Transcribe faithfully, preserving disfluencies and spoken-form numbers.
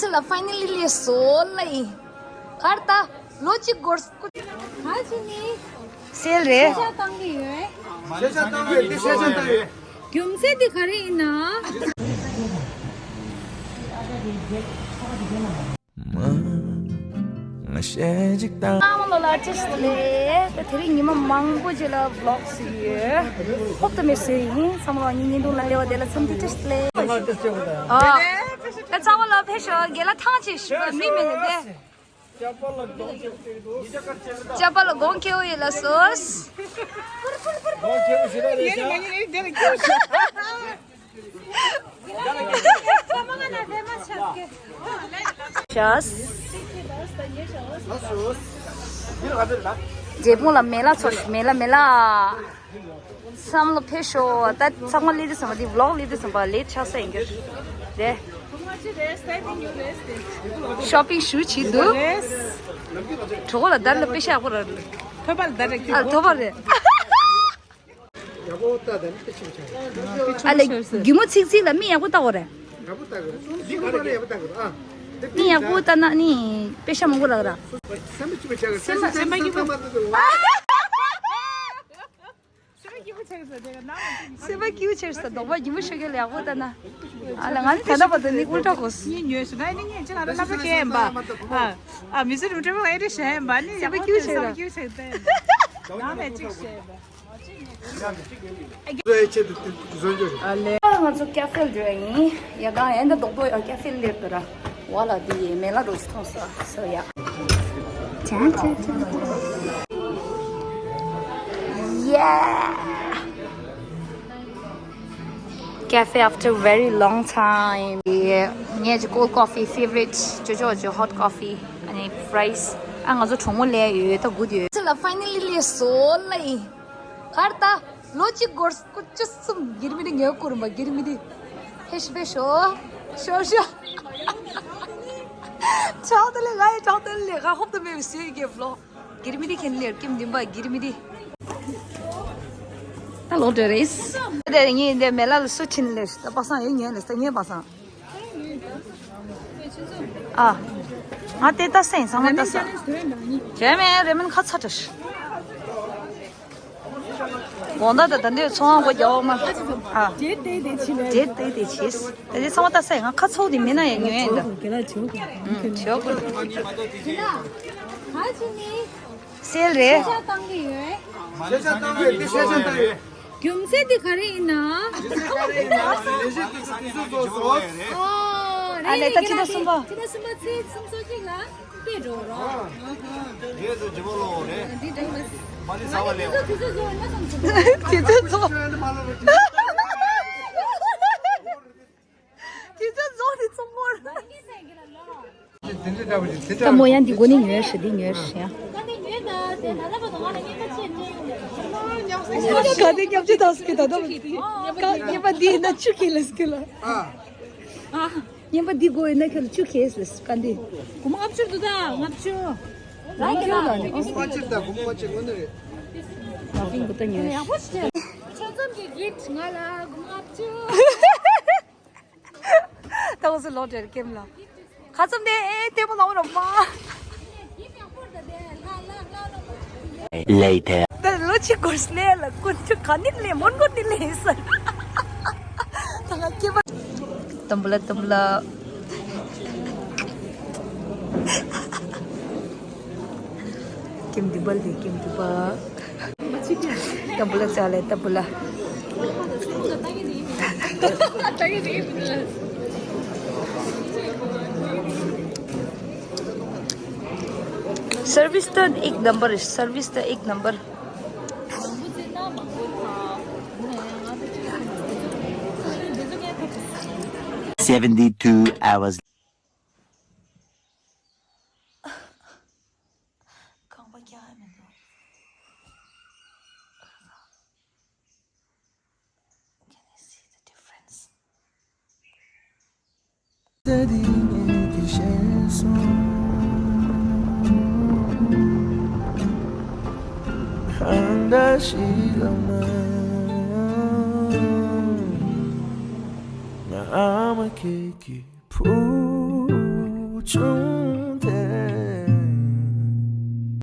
ཚེ་ལ་ཕའི་ནལ་ལི་ལས་སོ་ལ་ཡིན། གར་ལྟ། ལོ་གཅིག་འགོར་སྐུ། ག་ཅི་ནི། སེལ་རེད། ཤ་བཏང་གི་ཡོད། ཤ་ཤ་བཏང་ཡོད། དེ་ཤ་ཤ་བཏང་ཡོད། རྒྱུ་མཚན་དེ་ག་རེ་ཡིན་ན། ང་ཞེ་གཅིག་དང་། ཨ་མ་ལོ་ལ་ཅེས་ལེ། ད་དེ་རིང་ཉི་མ་མང་པོ་རྗེས་ལ་ཝི་ལོག་བཟོས་ཡོད། ཧོབ་ཏུ་མེད་བཟོས་ཡིན། ཚང་མ་ལ་ངའི་བརྙན་ཐུང་ལ་སླེབས་པ་དེ་ལ་འཚམས་འདྲི་ཅེས་ལེ། ཨ། ད་ཚང་མ་ལ་ཕེབས་ཤོག་རྒན་ལགས་ཐང་ཆད་ཞུ་བ་མི་མེད་ལ་དེ། ཅ་པ་ལ་དགོང་ཁེའུ་ཡིན་ལ་སོས། ཤ་སི། རྒྱལ་ཕུང་ལ་མེ་ལ་ཚོ་མེ་ལ་མེ་ལ། བསམ་བློ་ཕེབས་ཤོག་ད་ཚང་མ་སླེབས་དུས་ཙམ་པ་འདི་ཝི་ལོག་སླེབས་དུས་ཙམ་པ་ལེ་ཊི་ཆགས་ས་ཡིན་རྒྱུ་རེད། ཤོ་པིང་ཞུ་བྱེད་འདུག་གྲོགས་པོ་ལ་དར་ལ་པེ་ཤ་ཡག་པོ་ར། ཐོབ་པ་ལ་དར་རེད། ཨ་ཐོབ་པ་རེད། ཡག་པོ་ལྟ་དང་ནི་ཏི་ཆིམ་ཆ། ཨ་ལེ་རྒྱུ་མོ་ཚིག་ཚིག་ལ་མི་ཡག་པོ་ལྟ་བ་རེད། ཡག་པོ་ལྟ་དགོས། མི་ཁོ་པ་ལ་ཡག་པོ་ལྟ་དགོས་ཨ། མི་ཡག་པོ་ལྟ་ན་ནི་པེ་ཤ་མང་པོ་རག་ར། སེམས་པ་སྐྱིད་པོ་ཆགས་སེམས་པ་སེམས་པ་སྐྱིད་པོ། སེམས་པ་སྐྱིད་པོ་ཆགས་ས་དེ་ག་ནང་། སེམས་པ་སྐྱིད་པོ་ཆགས་ས་དོགས་པ་རྒྱུ་མོ་ཤོད་མཁན་ལ་ཡག་པོ་ལྟ་ན། ཨ་ལ་ང་ནི་ད་ལྟ་བར་དུ་ནི་ཨུལ་ཊ་གོ་སི། ངས་ཉོས་སོང་ང་ནི་ངས་ཅི་ང་ལ་སྣ་ཁ་སྐྱེ་ཡིན་པ། ཨ་ཨ་མི་ཚེ་རིང་ཊ་རེ་ཝལ་ཨེ་རེ་བྱས་ཡིན་པ་ནི་ཡག་པོ་སྐྱིད་པོ་ཆགས་ས། སེམས་པ་སྐྱིད་པོ་ཆགས་ས་དེ་ནང་ནས་ཅིག་བྱས་པ། ང་ཚོ་ཀ་ཧྥེ་འགྲོ་ཡ་ཡིན། ཡ་གང་ཡིན་ད་རྡོག་རྡོག་ཡ་ཀ་ཧྥེ་སླེབས་འདུག་ར། ཝ་ལ་འདི་ཡི་མེ་ལ་རོ་ཅིག་མཐོང་ས་ས་ཡ། ཅན་ཅན་ཅན། Yeah. Cafe after very long time. Yeah. ངའི་cold coffee favorite. ཅོ་ཅོ་ཅོ་hot coffee. ཨ་ནི་fries. ཨ་ང་ཚོ་གྲོགས་མོ་སླེབས་ཡོད་ད་སྒུག་ཡོད། ཚེ་ལ་ཕའི་ནལ་ལི་སོ་ལ་ཡིན། གར་ལྟ། ལོ་གཅིག་འགོར་སྐུ་བཅུ་གསུམ་སྒེར་མི་རི་ངའི་སྐུ་རུམ་པ་སྒེར་མི་རི། ཕེ་ཤི་ཕེ་ཤོ། ཤོ་ཤོ། ཁྲག་དེ་ལས་ང་ཡི་ཁྲག་དེ་ལས་ང་ཧོབ་ཏུ་མེད་པའི་སུའི་གེ་ཝི་ལོག་སྒེར་མི་རི་ཁྱེར་ལེར་ཀེམ་འདིམ་པ་སྒེར་མི་རི། ད་ལོག་འདྲ་རེད། དེ་ངས་འདི་མེ་ལ་ལ་སུ་ཕྱིན་ལེར་ད་པ་སང་ཡོད་ཉན་ལེ་ད་ངས་པ་སང་། ཨ། ང་དེ་ལྟ་སེང་ཚང་མ་ལྟ་ས། བྱས་མེད་རེ་མིན་ཁ་ཚ་དྲ་ཤི། དགོང་དག་ད་ད་འདི་ཚོང་ཁང་སྒོ་རྒྱག་འོག་མ། ཨ། འབྲེལ་ཏེ་དེ་ཆི་ལེ། འབྲེལ་ཏེ་དེ་ཆིས། ད་དེ་ཚང་མ་ལྟ་སེང་ང་ཁ་ཚོགས་དེ་མིན་ན་ཡང་ཉོས་ཡིན་ད། ཨུམ་ཆོག་གི། སེལ་རེད། ཤ་ཤ་བཏང་གི་ཡོད། ཤ་ཤ་བཏང་ཡོད་དེ་ཤ་ཤ་བཏང་ཡོད། རྒྱུ་མཚན་དེ་ག་རེ་ཡིན་ན། རྒྱུ་མཚན་ག་རེ་ཡིན་ན། ལས་གཞི་དེ་ཚོ་དུས་ཚོད་རྫོགས་སོང་། ཨོ། ཨ་ལས་ད་ཁྱི་ད་གསུམ་པ། ཁྱི་ད་གསུམ་པ་ཚེས་སུམ་ཅུ་སོ་གཅིག་ལ་སྐྱེས་འགྲོ་རོགས། རྗེས་སུ་ཇི་མོ་ལོ་རེད། འདི་འདྲ་ཡིན་པ། མ་ནི་ཟ་བ་ལེའོ། དུས་ཚོད་རྫོགས་ན་བསམ་སོང་། དུས་ཚོད་རྫོགས། དུས་ཚོད་རྫོགས་ནས་ཚོང་སྐོར། ད་མོ་ཡང་འདི་སྒོ་ནས་ཉོས་ཤི་འདི་ཉོས་ཤི་ཡང་། ག་དེ་ཉམས་ཆེ་དང་སྐྱེ་ད་དམ། རྙིང་པ་འདི་ཡིན་ན་ཆུ་ཁེལ་ལ་སྐྱེ་ལ། རྙིང་པ་འདི་སྒོ་ཡིན་ན་ཁྱོད་ལ་ཆུ་ཁེལ་ལ་སྐ་འདི། གོ་མ་ལྔ་བཅུ་འདུག་ད་ལྔ་བཅུ། ལ་ཁྱོད་ལ་ནི་གོ་མ་ལྔ་བཅུ་ད་གོ་མ་ལྔ་བཅུ་ངོ་ནི་རེད། ད་ཕིང་གོ་ད་ཉོས་ཤི། ཆོས་འཛོམས་ཀྱི་གིཕ་ང་ལ་གོ་མ་ལྔ་བཅུ། ད་འོ་ཟི་ལོ་དྲེར་ཀེམ་ལ། ཁ་ཙམ་དེ་ཨེ་ལྟད་མོ་ལ་འོ་ར་མ། Later. ད་ལོ་ཅིག་གོ་སི་ལེ་ལ་ཀུན་ཆུ་ག་ནི་ལེ་མོན་གོ་ནི་ལེ་ས། ད་ང་སྐྱེ་བ། ཏམ་བུ་ལ་ཏམ་བུ་ལ། ཀེམ་དི་བལ་དི་ཀེམ་དི་བལ། ཏམ་བུ་ལ་ཙ་ལེ་ཏམ་བུ་ལ། Service तो एक नंबर है, service तो एक number. Seventy two hours. ཁང་པ་རྒྱག་ཡ་མི་འདུག Can you see the difference? བྱུང་